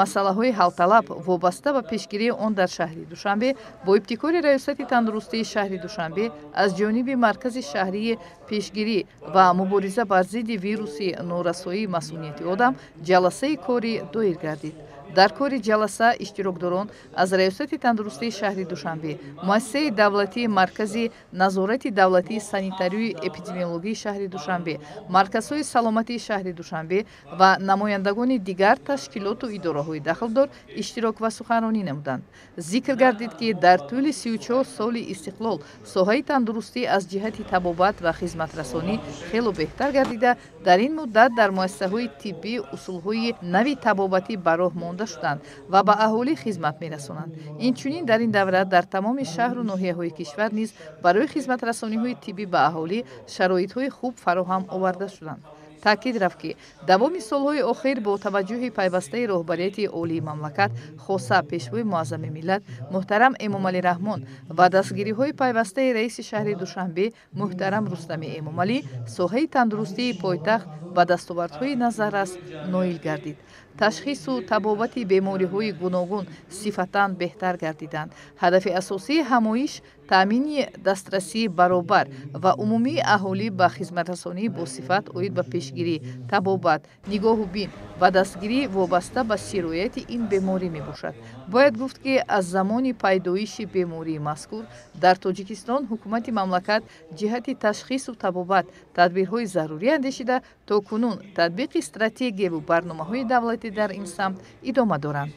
масъалаҳои ҳалталаб вобаста ба пешгирии он дар шаҳри Душанбе бо ибтикори Раёсати тандурустии шаҳри Душанбе аз ҷониби Маркази шаҳрии пешгирӣ ва мубориза бар зидди вируси норасоии масъунияти одам ҷаласаи корӣ доир гардид. Дар кори ҷаласа иштирокдорон аз Раёсати тандурустии шаҳри Душанбе, Муассисаи давлатии Маркази назорати давлатии санитарию эпидемиологии шаҳри Душанбе, марказҳои саломатии шаҳри Душанбе ва намояндагони дигар ташкилоту идораҳои дахлдор иштирок ва суханронӣ намуданд. Зикр гардид, ки дар тӯли 34 соли истиқлол соҳаи тандурустӣ аз ҷиҳати табобат ва хизматрасонӣ хело беҳтар гардида, дар ин муддат дар муассисаҳои тиббӣ усулҳои нави табобатӣ ба роҳ монда шуданд ва ба аҳолӣ хизмат мерасонанд. Инчунин дар ин давра дар тамоми шаҳру ноҳияҳои кишвар низ барои хизматрасониҳои тиббӣ ба аҳолӣ шароитҳои хуб фароҳам оварда шуданд. Таъкид рафт, ки давоми солҳои охир бо таваҷҷӯҳи пайвастаи роҳбарияти олии мамлакат, хоса Пешвои муаззами миллат муҳтарам Эмомалӣ Раҳмон ва дастгириҳои пайвастаи раиси шаҳри Душанбе муҳтарам Рустами Эмомалӣ, соҳаи тандурустии пойтахт ба дастовардҳои назаррас ноил гардид. Ташхису табобати бемориҳои гуногун сифатан беҳтар гардиданд. Ҳадафи асосии ҳамоиш таъмини дастрасии баробар ва умумии аҳолӣ ба хизматрасонии босифат оид ба пешгирӣ, табобат, нигоҳу бин ва дастгирӣ вобаста ба сирояти ин беморӣ мебошад. Бояд гуфт, ки аз замони пайдоиши бемории мазкур дар Тоҷикистон ҳукумати мамлакат ҷиҳати ташхису табобат тадбирҳои зарурӣ андешида, то кунун татбиқи стратегияву барномаҳои давлатӣ дар ин самт идома доранд.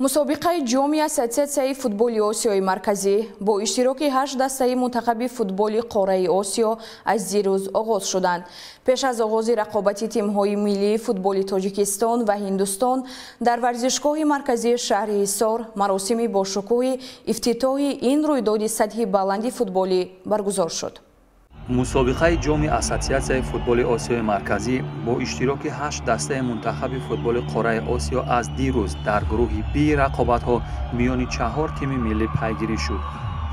Мусобиқаи ҷоми Ассотсиатсияи футболи Осиёи Марказӣ бо иштироки 8 дастаи мунтахаби футболи қораи Осиё аз дирӯз оғоз шуданд. Пеш аз оғози рақобати тимҳои миллии футболи Тоҷикистон ва Ҳиндустон дар варзишгоҳи марказии шаҳри Ҳисор маросими бошукӯҳи ифтитоҳи ин рӯйдоди сатҳи баланди футболӣ баргузор шуд. Мусобиқаи ҷоми Ассотсиатсияи футболи Осиёи Марказӣ бо иштироки 8 дастаи мунтахаби футболи қораи Осиё аз дирӯз дар гурӯҳи Б рақобатҳо миёни 4 тими миллӣ пайгирӣ шуд.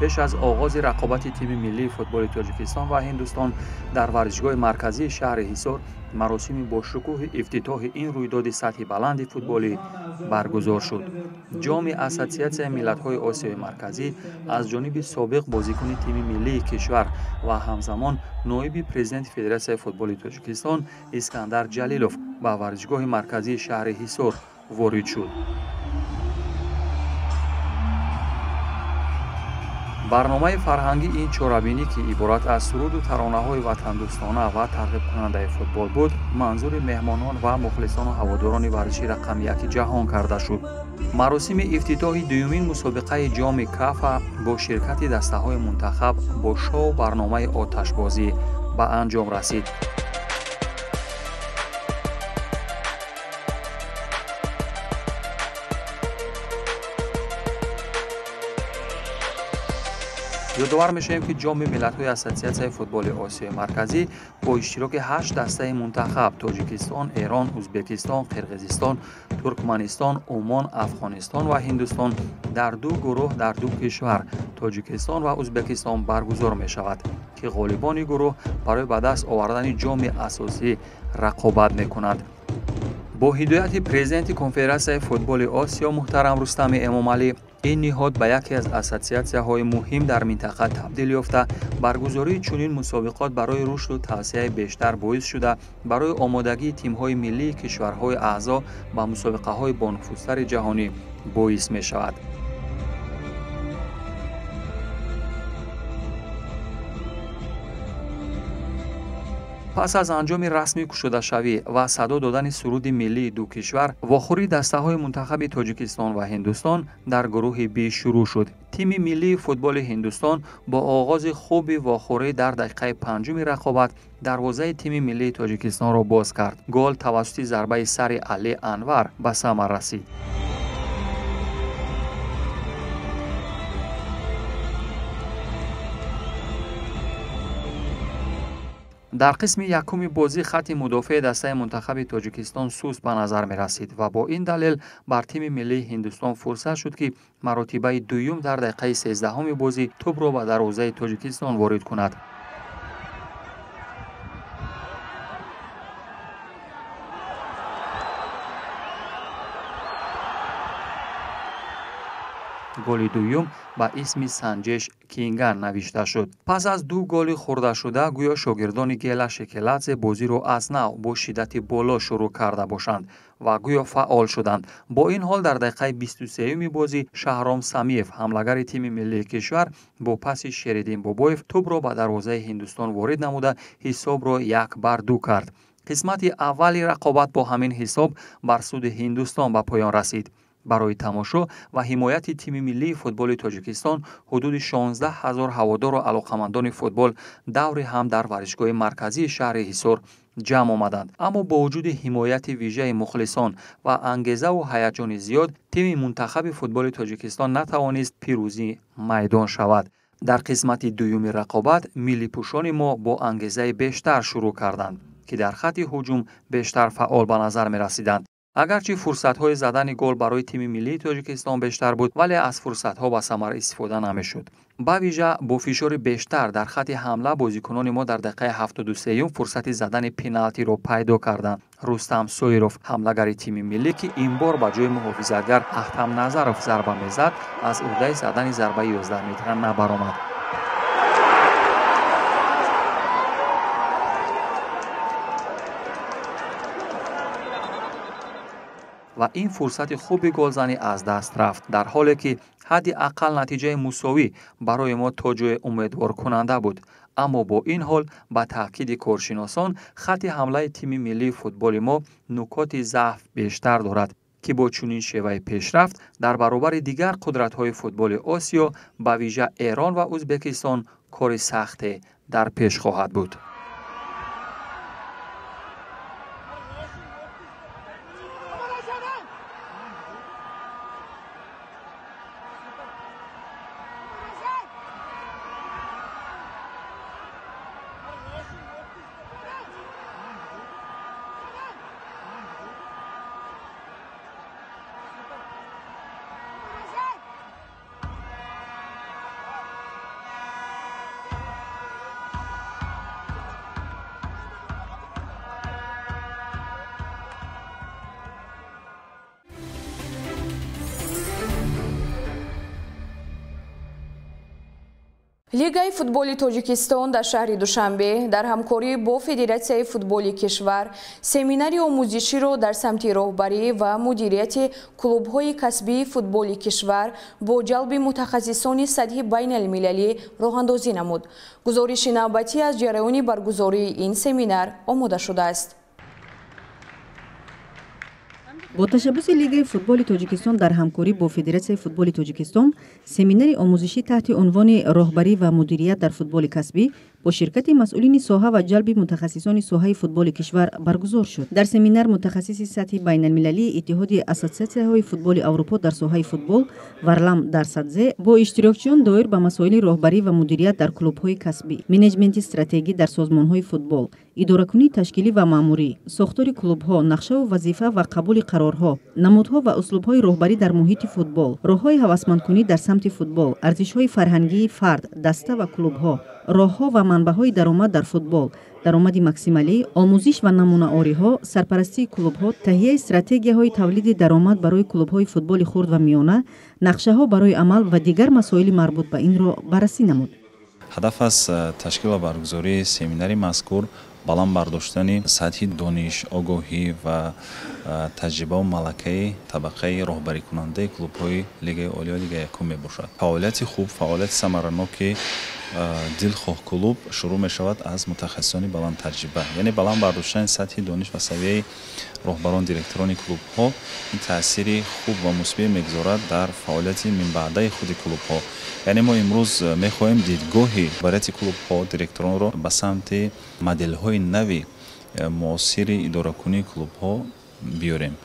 Пеш аз оғози рақобати тими миллии футболи Тоҷикистон ва Ҳиндустон дар варзишгоҳи марказии шаҳри Ҳисор маросими бошукӯҳи ифтитоҳи ин рӯйдоди сатҳи баланди футболӣ баргузор шуд. Ҷоми Ассотсиатсияи миллатҳои Осиёи Марказӣ аз ҷониби собиқ бозикуни тими миллии кишвар ва ҳамзамон ноиби президенти Федератсияи футболи Тоҷикистон Искандар Ҷалилов ба варзишгоҳи марказии шаҳри Ҳисор ворид шуд. Барномаи фарҳангии ин чорабинӣ, ки иборат аз суруду таронаҳои ватандӯстона ва тарғибкунандаи футбол буд, манзури меҳмонон ва мухлисону ҳаводорони варзиши рақами яки ҷаҳон карда шуд. Маросими ифтитоҳи дуюмин мусобиқаи ҷоми Кафа бо ширкати дастаҳои мунтахаб бо шоу барномаи оташбозӣ ба анҷом расид. Ёдовар мешавем, ки ҷоми миллатҳои Ассотсиатсияи футболи Осиёи Марказӣ бо иштироки 8 дастаи мунтахаб Тоҷикистон, Эрон, Ӯзбекистон, Қирғизистон, Туркманистон, Умон, Афғонистон ва Ҳиндустон дар ду гурӯҳ дар ду кишвар Тоҷикистон ва Ӯзбекистон баргузор мешавад, ки ғолибони гурӯҳ барои ба даст овардани ҷоми асосӣ рақобат мекунанд. Бо ҳидояти президенти Конфедератсияи футболи Осиё муҳтарам Рустами Эмомалӣ ин ниҳод ба яке аз ассотсиатсияҳои муҳим дар минтақа табдил ёфта, баргузории чунин мусобиқот барои рушду тавсеаи бештар боис шуда, барои омодагии тимҳои миллии кишварҳои аъзо ба мусобиқаҳои бонуфузтари ҷаҳонӣ боис мешавад. Пас аз анҷоми расми кушодашавӣ ва садо додани суруди миллии ду кишвар, вохӯрии дастаҳои мунтахаби Тоҷикистон ва Ҳиндустон дар гурӯҳи Б шурӯъ шуд. Тими миллии футболи Ҳиндустон бо оғози хуби вохӯрӣ дар дақиқаи панҷуми рақобат дарвозаи тими миллии Тоҷикистонро боз кард. Гол тавассути зарбаи сари Али Анвар ба самар расид. Дар қисми якуми бозӣ хатти мудофеи дастаи мунтахаби Тоҷикистон суст ба назар мерасид ва бо ин далел бар тими миллии Ҳиндустон фурсат шуд, ки маротибаи дуюм дар дақиқаи 13-уми бозӣ тӯбро ба дарвозаи Тоҷикистон ворид кунад. Голи дуюм ба исми Санҷеш Кинган навишта шуд. Пас аз ду голи хӯрдашуда гӯё шогирдони Гела Шекеладзе бозиро аз нав бо шиддати боло шурӯъ карда бошанд ва гӯё фаъол шуданд. Бо ин ҳол дар дақиқаи 23-юми бозӣ Шаҳром Самиев, ҳамлагари тими миллии кишвар, бо паси Шериддин Бобоев тӯбро ба дарвозаи Ҳиндустон ворид намуда ҳисобро 1-2 кард. Қисмати аввали рақобат бо ҳамин ҳисоб бар суди Ҳиндустон ба поён расид. Барои тамошо ва ҳимояти тими миллии футболи Тоҷикистон ҳудуди 16 000 ҳаводору алоқамандони футбол даври ҳам дар варзишгоҳи марказии шаҳри Ҳисор ҷамъ омаданд. Аммо бо вуҷуди ҳимояти вижаи мухлисон ва ангезаву ҳаяҷони зиёд, тими мунтахаби футболи Тоҷикистон натавонист пирӯзӣ майдон шавад. Дар қисмати дуюми рақобат миллипӯшони мо бо ангезаи бештар шурӯъ карданд, ки дар хатти ҳуҷум бештар фаъол ба назар мерасиданд. Агарчи фурсатҳои задани гол барои тими миллии Тоҷикистон бештар буд, вале аз фурсатҳо ба самар истифода намешуд. Ба вижа бо фишори бештар дар хатти ҳамла бозикунони мо дар дақиқаи 73-юм фурсати задани пеналтиро пайдо карданд. Рустам Соиров, ҳамлагари тими миллӣ, ки ин бор ба ҷои муҳофизатгар Ахтам Назаров зарба мезад, аз ӯҳдаи задани зарбаи 11 метра набаромад. Ва ин фурсати хуби голзанӣ аз даст рафт, дар ҳоле ки ҳадди ақал натиҷаи мусовӣ барои мо то ҷое умедворкунанда буд. Аммо бо ин ҳол, ба таъкиди коршиносон, хатти ҳамлаи тими миллии футболи мо нукоти заъф бештар дорад, ки бо чунин шеваи пешрафт дар баробари дигар қудратҳои футболи Осиё, ба вижа Эрон ва Ӯзбекистон, кори сахте дар пеш хоҳад буд. Лигаи футболи Тоҷикистон дар шаҳри Душанбе дар ҳамкорӣ бо Федератсияи футболи кишвар семинари омӯзиширо дар самти роҳбарӣ ва мудирияти клубҳои касбии футболи кишвар бо ҷалби мутахассисони сатҳи байналмилалӣ роҳандозӣ намуд. Гузориши навбатӣ аз ҷараёни баргузории ин семинар омода шудааст. Бо ташаббуси Лигаи футболи Тоҷикистон дар ҳамкорӣ бо Федератсияи футболи Тоҷикистон семинари омӯзишӣ таҳти унвони роҳбарӣ ва мудирият дар футболи касбӣ бо ширкати масъулини соҳа ва ҷалби мутахассисони соҳаи футболи кишвар баргузор шуд. Дар семинар мутахассиси сатҳи байналмилалии Иттиҳоди ассотсиатсияҳои футболи Аврупо дар соҳаи футбол Варлам Дарсадзе бо иштирокчиён доир ба масоили роҳбарӣ ва мудирият дар клубҳои касбӣ, менеҷменти стратегӣ дар созмонҳои футбол, идоракунии ташкилӣ ва маъмурӣ, сохтори клубҳо, нақшаву вазифа ва қабули қарорҳо, намудҳо ва услубҳои роҳбарӣ дар муҳити футбол, роҳҳои ҳавасмандкунӣ дар самти футбол, арзишҳои фарҳангии фард, даста ва клубҳо, роҳҳо ва манбаъҳои даромад дар футбол, даромади максималӣ, омӯзиш ва намунаориҳо, сарпарастии клубҳо, таҳияи стратегияҳои тавлиди даромад барои клубҳои футболи хурд ва миёна, нақшаҳо барои амал ва дигар масоили марбут ба инро баррасӣ намуд. Ҳадаф аз ташкил ва баргузории семинари мазкур баланд бардоштани сатҳи дониш, огоҳӣ ва таҷрибаву малакаи табақаи роҳбарикунандаи клубҳои Лигаи Олӣ ва Лигаи якум мебошад. Фаъолияти хуб, фаъолияти самараноки Дилхоҳ клуб шурӯъ мешавад аз мутахассисони баландтаҷриба, яъне баланд бардоштани сатҳи дониш ва савияи роҳбарон, директорони клубҳо ин таъсири хуб ва мусбӣ мегузорад дар фаъолияти минбаъдаи худи клубҳо. Яъне мо имрӯз мехоҳем дидгоҳи роҳбарияти клубҳо, директоронро ба самти моделҳои нави муосири идоракунии клубҳо биёрем.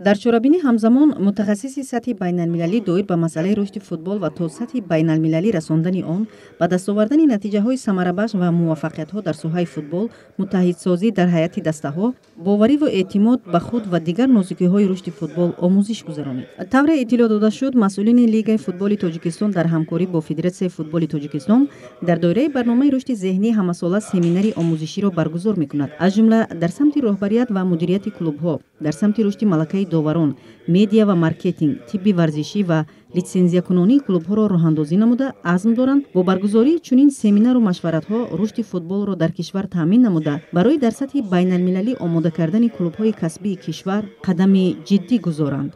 Дар чорабинӣ ҳамзамон мутахассиси сатҳи байналмилалӣ доир ба масъалаи рушди футбол ва то сатҳи байналмилалӣ расондани он, ба даст овардани натиҷаҳои самарабахш ва муваффақиятҳо дар соҳаи футбол, муттаҳидсозӣ дар ҳайати дастаҳо, бовариву эътимод ба худ ва дигар нозукиҳои рушди футбол омӯзиш гузаронид. Тавре иттилоъ дода шуд, масъулини Лигаи футболи Тоҷикистон дар ҳамкорӣ бо Федератсияи футболи Тоҷикистон дар доираи барномаи рушди зеҳнӣ ҳамасола семинари омӯзиширо баргузор мекунад, аз ҷумла дар самти роҳбарият ва мудирияти клубҳо, дар самти рушди малакаи доварон, медиа ва маркетинг, тибби варзишӣ ва литсензиякунонии клубҳоро роҳандозӣ намуда, азм доранд бо баргузории чунин семинару машваратҳо рушди футболро дар кишвар таъмин намуда, барои дар сатҳи байналмилалӣ омода кардани клубҳои касбии кишвар қадами ҷиддӣ гузоранд.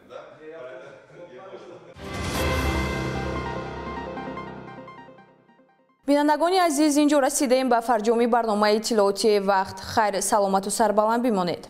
Бинандагони азиз, инҷо расидаем ба фарҷоми барномаи иттилоотии вақт. Хайр, саломату сарбаланд бимонед.